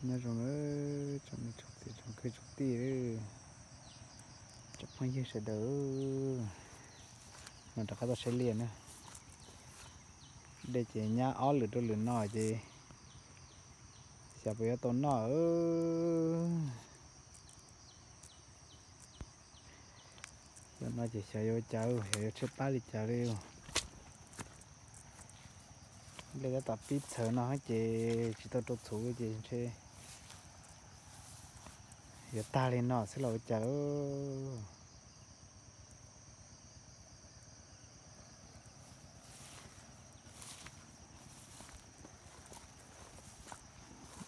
Nyob zoo nawb tsoom niam tsoom txiv tsoom kwv tsoom tij, tsoom phooj ywg sawv daws, no rov qab tuaj saib liaj na. Dej ces nyab ob lwm rau lwm no ces xyov puas yuav tau noj. Yog no ces xyov yuav ua cas, xyov yuav tshaib plab li cas li. Nplej tab tom pib txhawv no ces tsis tau rau txhuv ces ntshe yuav tag li no xwb los ua cas lauj.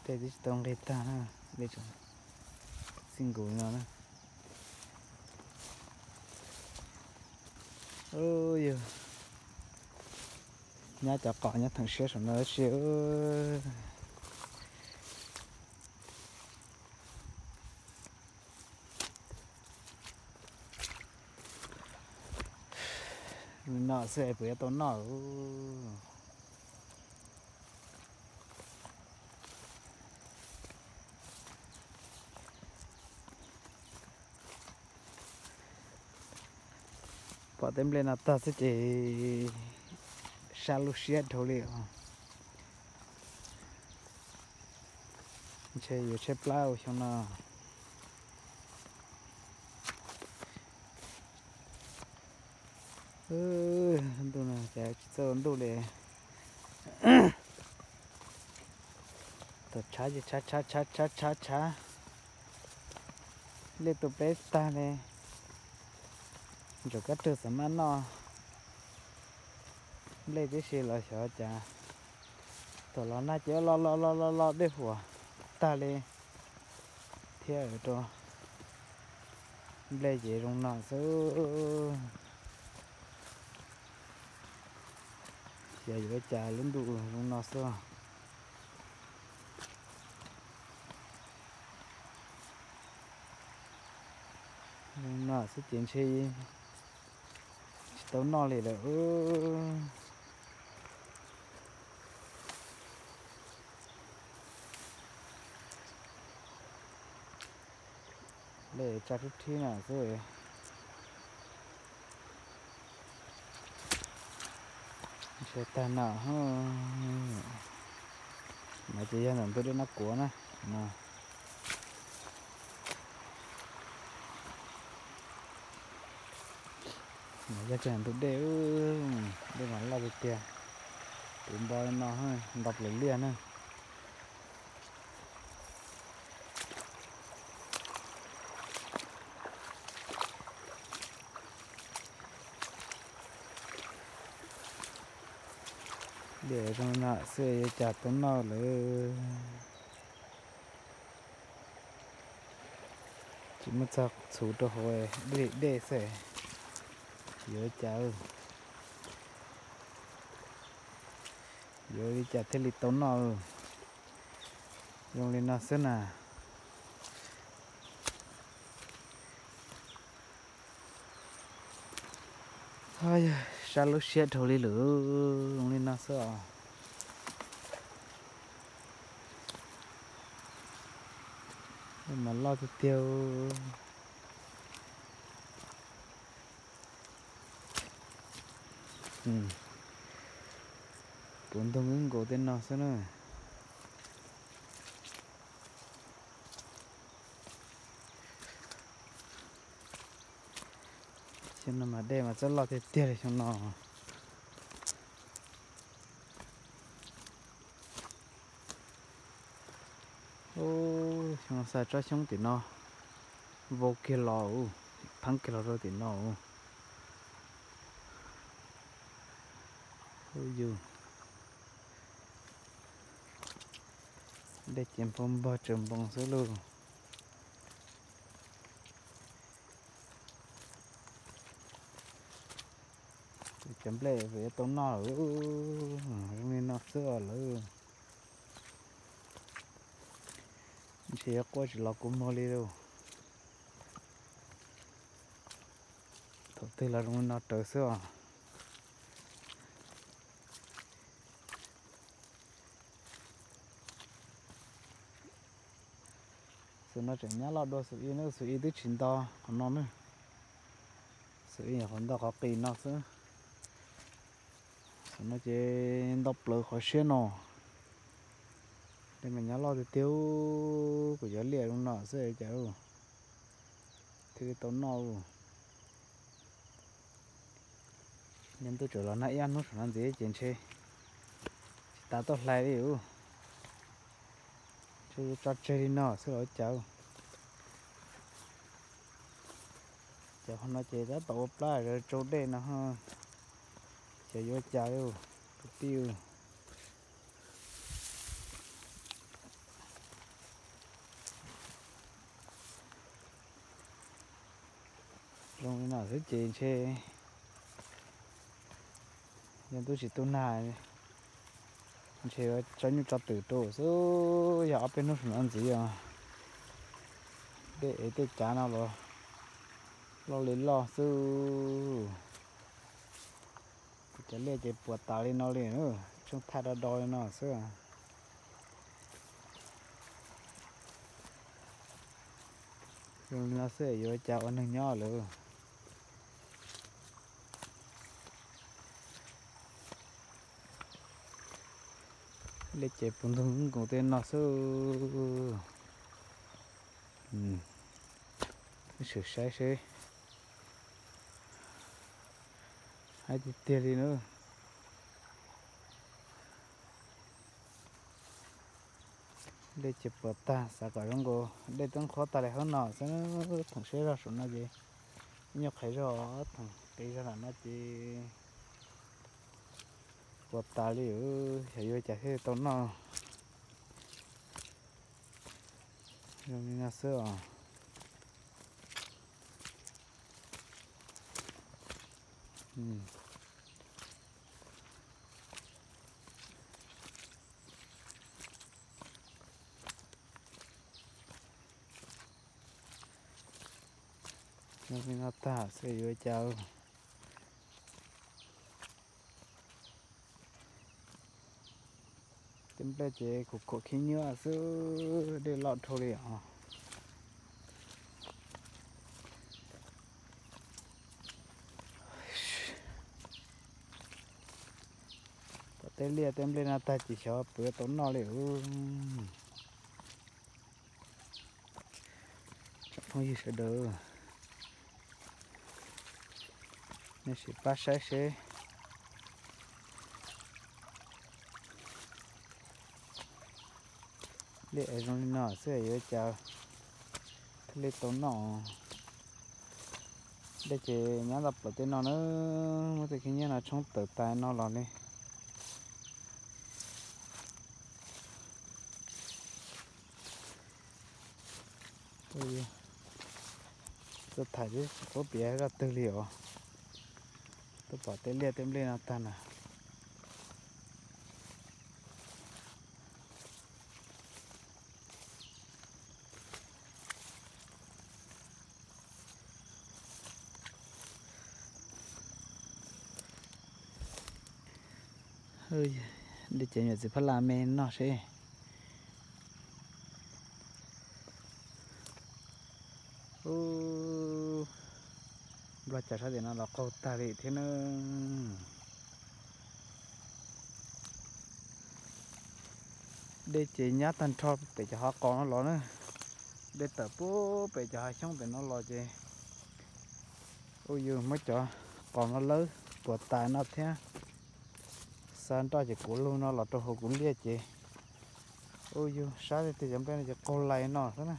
Tej twb tsis tau nqig tag na, txij nkaus no na. Yog nyab cov qos nyob theem siab saum no tab sis. No xwb es puas yuav tau noj. Pom tej nplej no tag xwb ces sab lub siab dhau li os. Ntshe yuav tshaib plab ua xyoo no. Ntuj no cas tsis txawj ua ntuj li. Thaum tshav ces tshav tshav tshav tshav tshav tshav, nplej tu peb tag li. Ntsaum kab rwg xam maj noj nplej tib si los xyov cas. Thaum los nag ces lo lo lo lo lo dej huam tag li thiab rau. Nplej ces zoo no xwb. Xyov yuav ua cas lub ntuj zoo no xwb. Zoo no xwb ces ntshe tsis tau noj li lawm. Nplej tsa rub rhib no xwb. Ntshe tag no, no ces yog ntawm ntug dej Nab Kuav na. No yog ntug dej, dej mas loj tiag tiag. Tus npo no nto plaws liaj na. Dej zoo no xwb yuav cas tau noj lawm. Tsis muaj txog txhuv rau hauv dej li dej xwb. Yuav cas, yuav li cas thiaj li tau noj. Zoo li no xwb na. Yog sab lub siab dhau li lawm, zoo li no xwb os. Mas loj tiag tiag. Puv ntug nkaus tej no xwb na. Xyoo no mas dej mas txawj loj tiag tiag li xyoo no. Xyoo no xa tsob xyoob tim no vau kiag los, pheeb kiag los rau tim no. Yus dej ces npog npog tsaws npoo xwb lauj. Cov nplej yuav tau noj lawm, zoo li no xwb os lawm. Ntshe yuav quaj tsis los kua muag li lauj. Thaum twg los zoo li no raws xwb os. Tus no tseem nyab loj dua xus ib na, xus ib twb tsis nto qhov no na. Xus ib nyuam qhuav nto qhov qis no xwb. Xus no ces nto plaws qhov siab no. Dej mas nyab loj tiag tiag, kuv yuav liaj zoo no xwb cas thiaj li tau noj. Niaj ntuj tseem los nag ib hnub saum no ntxiv ces ntshe tsis tas tuaj hlais li. Ntshe yuav tso tseg li no xwb los cas. Ces qhov no ces tab tom ua plab zaws tsau dej no, xyov yuav cas li kwv tij. Zoo li no xwb ces ntshe yog ntuj tsis tu nag, ntshe yuav tso nyuj tso twm rau xwb, yog ob peb hnub saum no ntxiv os. Dej ev tej cav no los loj li loj xwb. Kuv cov liaj ces puas tas li no li, tsheej thaj do do li no xwb. Zoo li no xwb yuav cas ua neeg nyob lawm. Liaj ces puv ntug nkoos tej no xwb. Sim saib seb, haib tiag tiag li na. Dej ces puas tag, xav kom zoo nkaus dej twb qhuav tag li hauv no xwb. Theem siab zog saum no ces nyuj qhev zog, theem qis zog nram no ces puas tas li, xyov yuav cas thiaj tau noj. Zoo li no xwb os. Zoo li no tag xwb yuav cas. Tej nplej ces kuv khuam khib nyiab xwb, dej loj dhau li os. Pom tej liaj tej nplej no tag ces xyov puas yuav tau noj li. Tsoom phooj ywg sawv daws, nej sim pab saib seb liaj es zoo li no xwb yuav cas thiaj li tau noj. Dej ces nyab ntau plaws tej no na, muab tej khib nyiab no tshoob tawm tas no los li. Tuaj tham tsis paub piav zaj twg li os. Tuaj pom tej liaj tej nplej no tag na. Dej ces nyuam txiv phab laj me noj seb. Ub, nplog cas sab tim no los qaug tag li thiab na. Dej ces nyab tag nrho pem cov hav qos no los na. Dej tawm puag pem cov hav xyoob pem no los ces ub yus muab cov qos no lawb puas tas no thiab. Xa nroj ces kuv lug no los rau hauv kuv liaj ces ub yus sab tiag tiag, cov nplej no ces qaug lais no xwb na.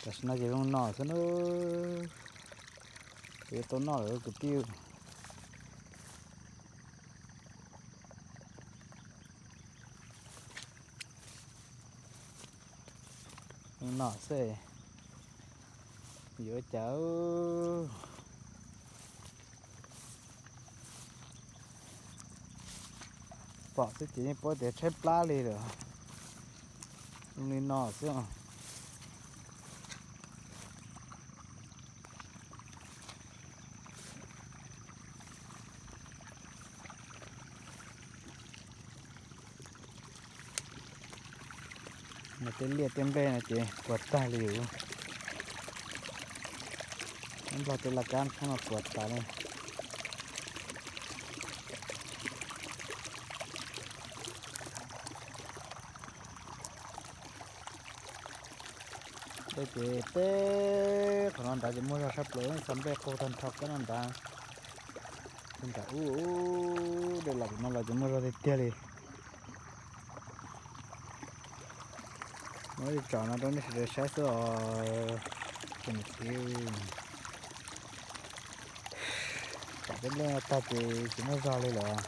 Tam sim no ces zoo no xwb na. Kuv yuav tau noj lawm kwv tij. Zoo no xwb, yuav cas. Pom xwb ces yeej paub tias tshaib plab li lawm. Zoo li no xwb. Tej liaj tej nplej no ces puas tag li yus. Nplog tej laj kab no puas tas li. Tej ces teb qhov no nrad ces muaj zog sab plaws, xa nplej qaug tag nrho kab no nrad. Nram ub, dej los pem no los ces muaj zog tiag tiag li. Muab ib tsom no rau nej sawv daws saib xwb os. Tsom tej nplej no tag ces tsis muaj zog li lawm.